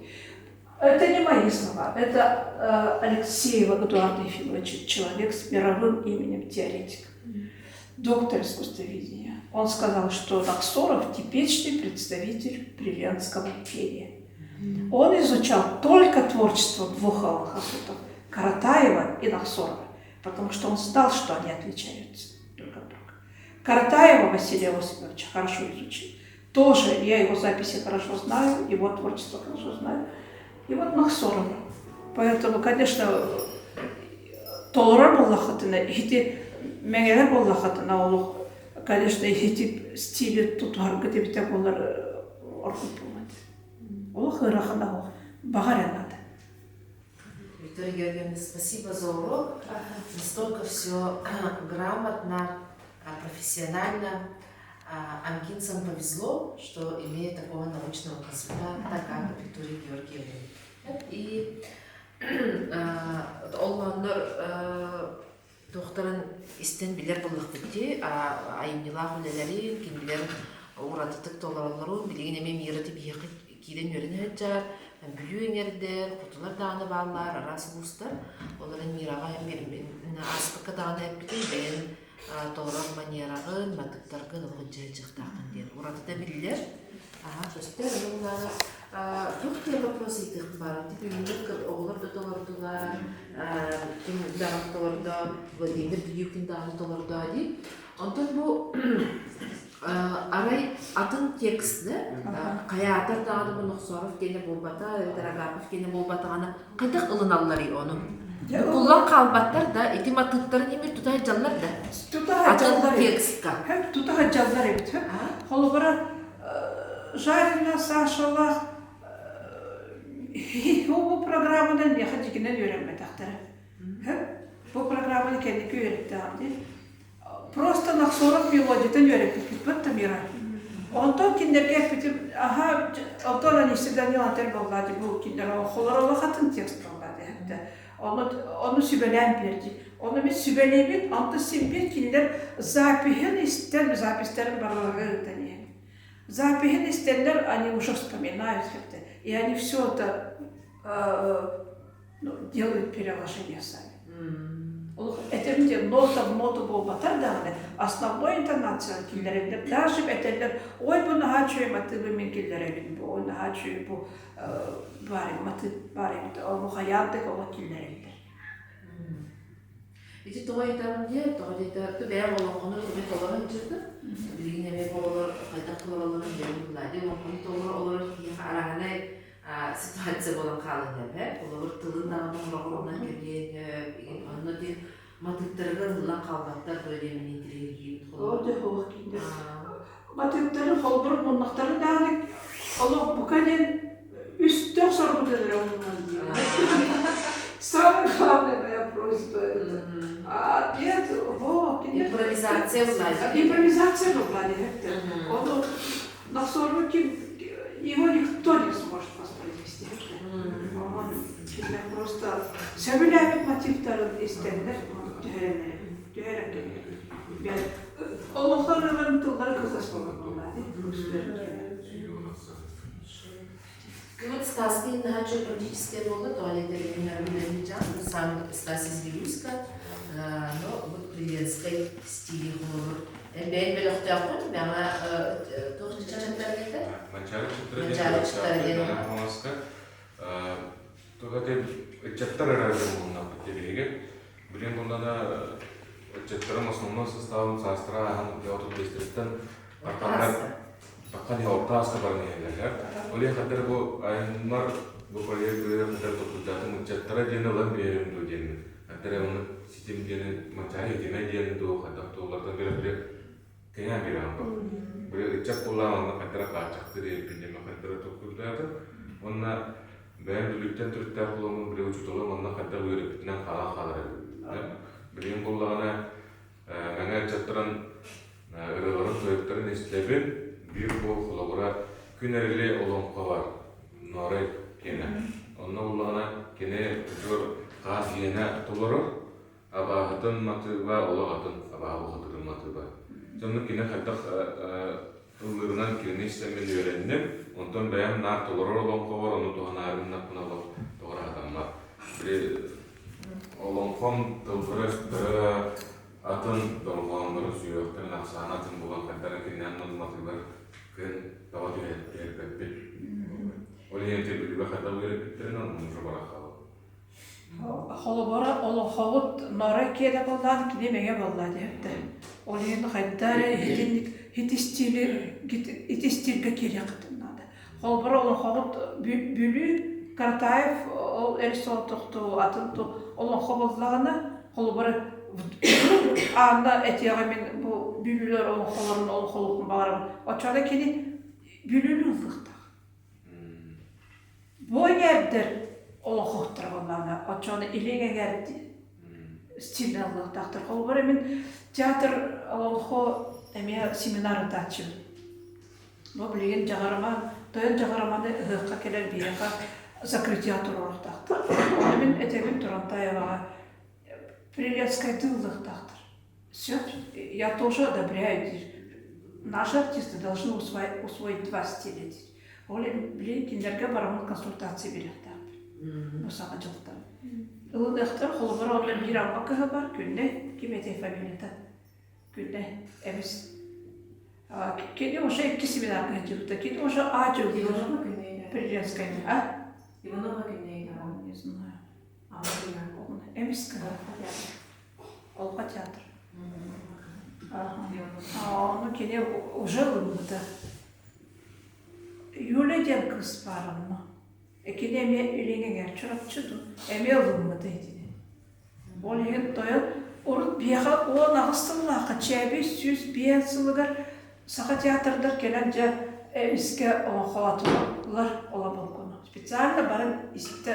Это не мои слова, это Алексеева Эдуарда Ефимовича, человек с мировым именем теоретик, доктор искусствоведения. Он сказал, что Нахсоров типичный представитель приленского пения. Он изучал только творчество двух алхасутов – Каратаева и Нахсорова, потому что он знал, что они отличаются друг от друга. Каратаева Василия Осиповича хорошо изучил. Тоже я его записи хорошо знаю, его творчество хорошо знаю. И вот Нахсорова. Поэтому, конечно, толорор буоллаххытына, ити мэҥэлэр буоллаххытына олох, конечно, ити стили тутуһаргыт эбитэ буолар ордук буолуо Олох ыарахана оһох. Баҕар эрэ наада. Виктория Георгиевна, спасибо за урок. Настолько все грамотно, профессионально. Анкинцам повезло, что имеет такого научного консультанта, как Виктория Георгиевна. И оллоннор туохтарын истэн билэр буоллахпыт дии, айымньылаах үлэлэрин, кинилэр уратытык толороллорун, билигин эмиэ мира биһиэхэ киирэн үөрэнэ сылдьар, Бүлүү эҥэрдэр, хотулар даҕаны бааллар, араас улуустар. Ол эрэн Мираҕа ааспыкка даҕаны эппитим, бэйэҥ толорор манераҕын, матыктаргын олох илдьэ сылдьыахтааххын диэн. Уратыта биллэр. Аһа, көстөр. Ону туох диэн вопрос ыйытыахпын баарым. Бүгүҥҥү оҕолор да толордулар, ким даҕаны толордо, Владимир Дьюкин даҕаны толордо дии. Онтон бу арай атын текст да хайаатар даҕаны бу Нохсоров диэни буолбата, эбэтэр Агапов диэни буолбатаҕына хайдах ылыналларый ону? Букуллан хаалбаттар да, ити матыыптарын имир тута сылдьаллар да? Тута Атын сылдьаллар эбит. текстка. Тута сылдьаллар эбит. Холобура, Жарина Сашалаах бу программанан миэхэ дьигинэн үөрэммэтэхтэрэ. Бу программаны кэнники үөрэттэҕим дии. Просто Нахсоров мелодиятын үөрэппиппит да мира. Онтон кинилэргэ эппитим, аха, онтон Анисия Данил этэр буолла дии, бу кинилэр олохолор олохатын текст буолла дии. Ону, ону сүбэлээн биэрди. Ону мин сүбэлиибин, онтон син биир кинилэр запиһын истэн, записьтарын барыларга ыытан иһэн. Запиһын истэннэр, они уже вспоминают как-то, и они все это ну, делают переложение сами. Ол этим диэн нота в ноту буолбатар даҕаны, основной интонация киллэрэллэр. Даже этэллэр, ой, бу наһаа үчүгэй матыыбы мин киллэрэбин, бу ой, наһаа үчүгэй бу баар матыып баар эбит, ону хайаан да оҕо киллэрэллэр. Ити тоҕо ыйытабын диэ, тоҕо диэтэ, ту бэйэм олоҥхону эмиэ толорон сылдьыбытым. Билигин эмиэ бу оҕолор хайдах толороллорун бэйэм Влади олоҥхону толоро олорор киһиэхэ арааһынай ситуация буолан хаалан иһэр. Холобур, тылын даҕаны оҥороҕунан кэбиэн, онно диэн матыыптарыгар ыллан хаалбаттар дуо диэн мин интириэһиргиибин Оо, дьэ, суох киирдэ. Матыыптары холборук муннахтарын даҕаны олох бука диэн үстэх сорбутун эрэ умнан Самая главная моя просьба это. А нет, вот, нет. Импровизация была. Импровизация была, нет. Он на сороке его никто не сможет воспроизвести. Он просто сөбүлээбит мотивтарын истэннэр түһэрэннэр түһэрэн Олохторун тыллары кылгас буолар Ну вот сказки наһаа практическая буолла, туалеттерин сам Стас из Вилюйска, но вот приветской стили холобур. Бэйэн бөлөхтөөххүн, мэҕэ туох чачаттар диэтэ? Манчаары чыттара диэн. Туга ыччаттар эрэ буолуннахпыт диэбиһиги. Билин буоллана ыччаттарым основной составын саастара ааһан 35-тэриттэн таххан орто ааска баран иһэллэр. Ол иһин хаддар бу айаннар бу проект хаддар токуйдаатын ыччаттара диэн ылан биэрим дуу диэн. Хаддар оны ситим диэн Манчаары ситимэ диэн дуу хайдах туоллартан көрө. Кэҥээн биэрэҕин бу. Били ыччат буоллаҕына онно хайдара хааччахтыыр диэбиппин диэн хайдара толкуйдаатым. Уонна бэйэм Бүлүүттэн төрүттээх буоламмын били учууталым онно хайдах үөрэппитинэн хаалан хаалар эбит. Билигин буоллаҕына Мэҥэ ыччаттарын ырыаларын, тойуктарын истэбин. Биир буол холобура Күн Эрили олоҥхо бар Норой киэнэ. Онно буоллаҕына кини удьуор хаас иэнэ толорор, абааһытын матыыба олох атын абааһы бухатыырын матыыба. Дьэ кини хайдах ыллыырынан кинини истэммин үөрэнним. Онтон бэйэм наар толорор олоҥхобор ону туһанаары гыннахпына олох тоҕо хатаммат. Били олоҥхом тыллара-өстөрө атын, дорҕоонноро сүһүөхтэрин ахсаана атын буолан хайдах кининэн матыыбар күн таба түһэрбэппин. Ол иһин Бүлүүгэ хайдах үөрэппиттэрин оннук уже баран хаалабын. Холобура, олоҥхоҕут Нора киэнэ буоллаан кини мэҥэ буолла диэбиттэр. Ол иһин хайда эрэ итинник ити ити стильгэ киириэххитин наада. Холобура, олоҥхоҕут Бүлүү Каратаев ол эр соҕотохтуу атын ту олоҥхо буоллаҕына, холобура, Анна этиэҕэ мин бу Бүлүүлэр олоҥхолорун олоҥхолуохпун баҕарабын. Оччоҕуна кини Бүлүүнү ыллыахтаах. Бу эҥээрдэр олоҥхоһуттара буоллаҕына, оччоҕуна илиҥ эҥээр стильнэ ыллыахтаахтар. Холобура, мин театр олоҥхо эмиэ семинар ыытааччыбын. Бу билигин Дьаҕарама, тойон Дьаҕараманы ыһыахха кэлэр биһиэхэ закрытие туруоруохтаахтар. Ону мин этэбин Турантаеваҕа Прилецкайдыы ыллыахтаахтар. Все, я тоже одобряю диир. Наши артисты должны усвоить два стиля диир. Ол билигин кинилэргэ бараммыт консультация биэриэхтээхпит. Бу саҥа дьылтан. Ылыныахтар холобура онно биир алба кыһа бар, күннэ ким этэй фамилията? Күннэ эмис. Кини уже икки семинарга сылдьыбыта. Кини уже А Иванова Күннэй. Прилецкая. А? Иванова Күннэй. Не знаю. Эмис кыһа. Олга театр. Ону кини уже ылыммыта. Юля диэн кыыс баар онно. Кини эмиэ илиҥ эҥэр Чурапчы дуу, эмиэ ылыммыта итини. Ол иһин тойон урут биэхэ 18 сыллаахха Чээбий 105 сылыгар Саха театрдар кэлэн дьэ эмискэ олоҥхолоотулар олоболкуну. Специально баран истэ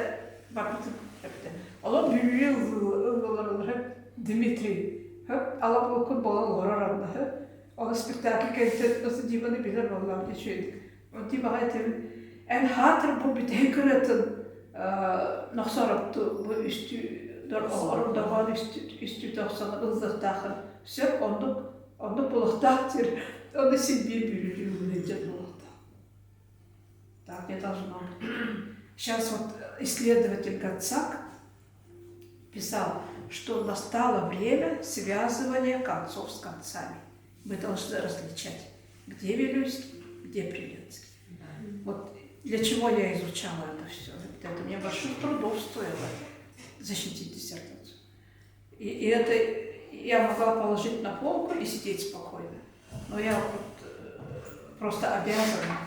барбытым эбитэ. Олор Бүлүү ыллылар Дмитрий алаболкун буолан олорор онно Ол спектакль кэнниттэн осы Диманы билэр буоллаҕым үчүгэйдик. Димаҕа этэбин, эн хаатыр бу бүтэһик ырыатын нохсоропту бу үстүү дорҕоон үстүү тохсон ыллыахтааххын. Сөп, оннук оннук буолуохтаах диир. Ону син биир бүлүү дьон буолуохтаах. Так не должно быть. Сейчас вот исследователь Гацак писал, что настало время связывания концов с концами. Мы должны различать, где Вилюйский, где Прилецкий. Вот для чего я изучала это все? Это мне больших трудов стоило защитить диссертацию. И это я могла положить на полку и сидеть спокойно. Но я вот просто обязана.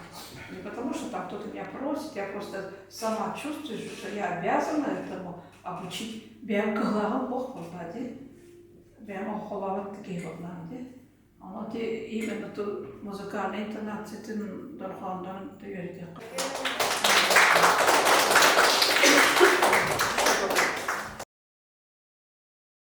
Не потому, что там кто-то меня просит, я просто сама чувствую, что я обязана этому обучить. Бэйэм кыһылаҕым бох буолла дии. Бэйэм оҥхолообот киһи буоллаҕым дии. Ону ти именно ту музыкальный интонациятын дорҕоондорун үөрэтиэххэ.